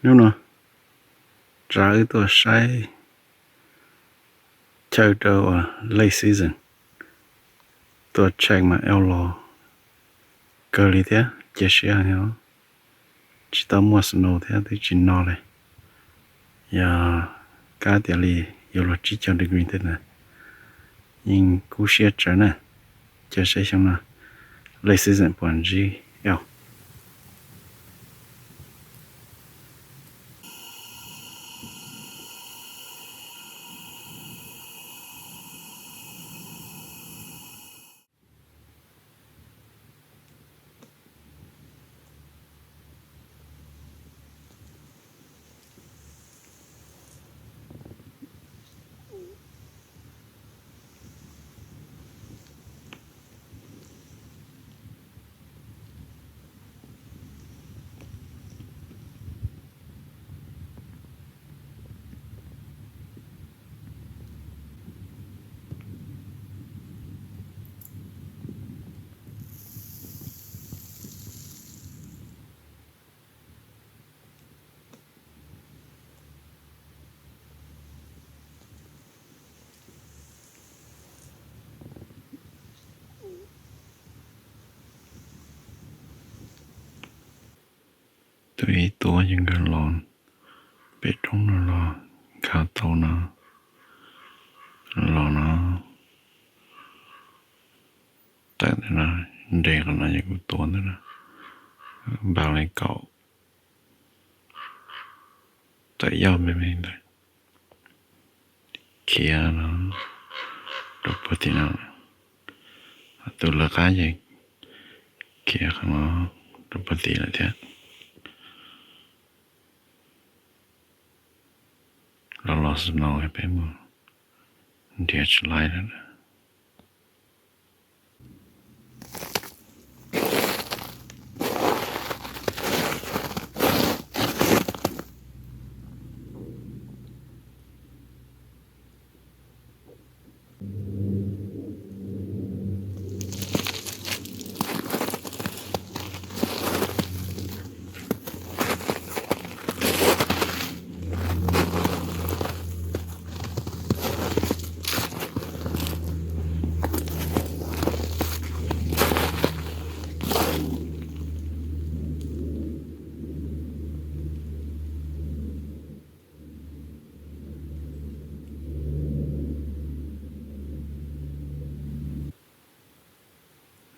Hnub no tsav wb tuaj saib chaw rau late season, tuaj check mas los kawg li thiab cia siab heev os. Tsis tau muaj snow thiab twb tsis no li. Yog kab tias li yuav luag tsib caug degree thiab ntag. Yeej kub siab tsawv na. Cia saib xyoo no late season puas ntsib elk. Tus ib tuab ces nkawd los pem roob no los nkag tau no, los no, tawm ntawm no, nres qhov no ces kuv tuav ntawm no, npaug li kaum tawm yoj me me ntawd. Khiav no rau puag tim no, tus lawv qab ces khiav qhov no rau puag tim lawm thiab. Los los snow peb mus nrhiav tsis laib lawm.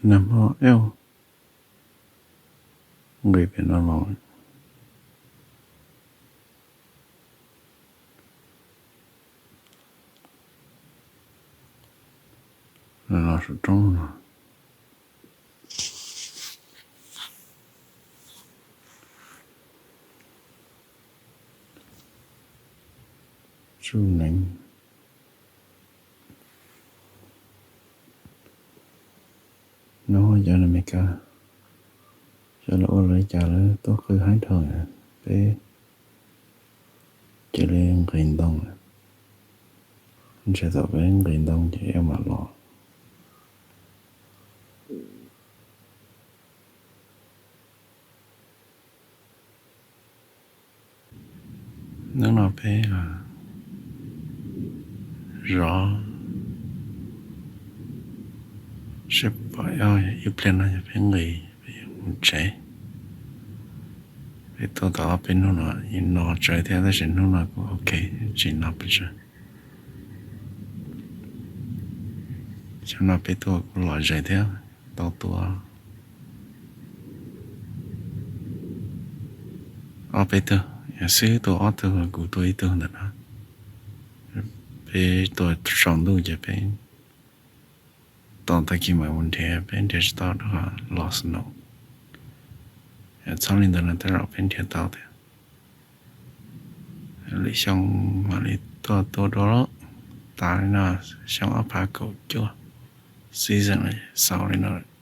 Nag hmo elk nqis pem no los, los saum roob no. Tsuj neev. Nub cov Amelikas, cov lawv ua lawv li cas lawv tuaj qw heev dhau, peb cia li nqis ntoo, ntshe thaum peb nqis ntoo ces elk mam los. Hnub no peb zov seb pom elk, ib pliag no yog peb nqis peb yuav mus tsev. Peb tuaj tau ob peb hnub no, no tsawv thiab tab sis hnub no kuj ok, tsis no pes tsawg. Xyoo no peb tuaj kuj lom zem thiab, tau tua ob peb tug, xib tua ob tug, kuv tua ib tug ntawm no. Peb tua tsaus ntuj ces peb tos tag kis mam mus nrhiav, peb nrhiav tsis tau rau qhov los snow. Txhob li ntawd no tej zaum peb nrhiav tau thiab. Lwm xyoo mam li tuaj tua dua los. Tas li no, xyoo ob phav kaum cuaj, season xaus li no lawm.